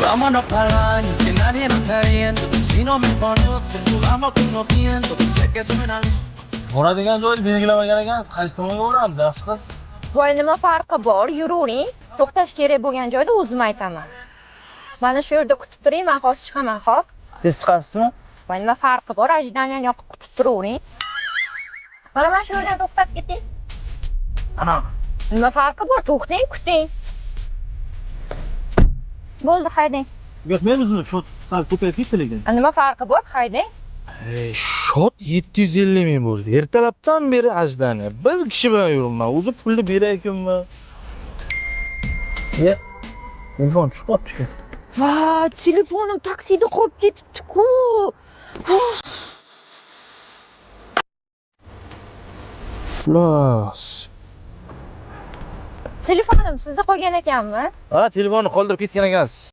Vámonos para el baño, que nadie nos está viendo. Si no me conoces, jugamos conociendo. Sé que suena Boradigan joyni belgilamagan ekansiz, qaysi tomonga boramiz, yaxshi qiz? Voy, nima farqi bor? Yuravering. To'xtash kerak bo'lgan joyda o'zim aytaman. Mana shu yerda kutib turing, men hozir chiqaman, xo'p? Tez chiqasizmi? Voy, nima farqi bor? Ожиданияni yoqib kutib turavering. Mana shu yerdan to'xtab keting. Ana. Nima farqi bor? To'xtang, kuting. Bo'ldi, haydang. Yo'q, shot sal ko'payib ketdi lekin. Nima farqi bor? Haydang. Shot 750 ming bo'ldi. Ertalabdan beri ajdani. Bir kishi bilan yuribman. O'zi pulni beraykinmi? Ye. Telefon tushib qolibdi. Va, telefonim taksida qolib ketibdi-ku. Iflos. Telefonim sizda qolgan ekanmi? Ha, telefonni qoldirib ketgan ekansiz.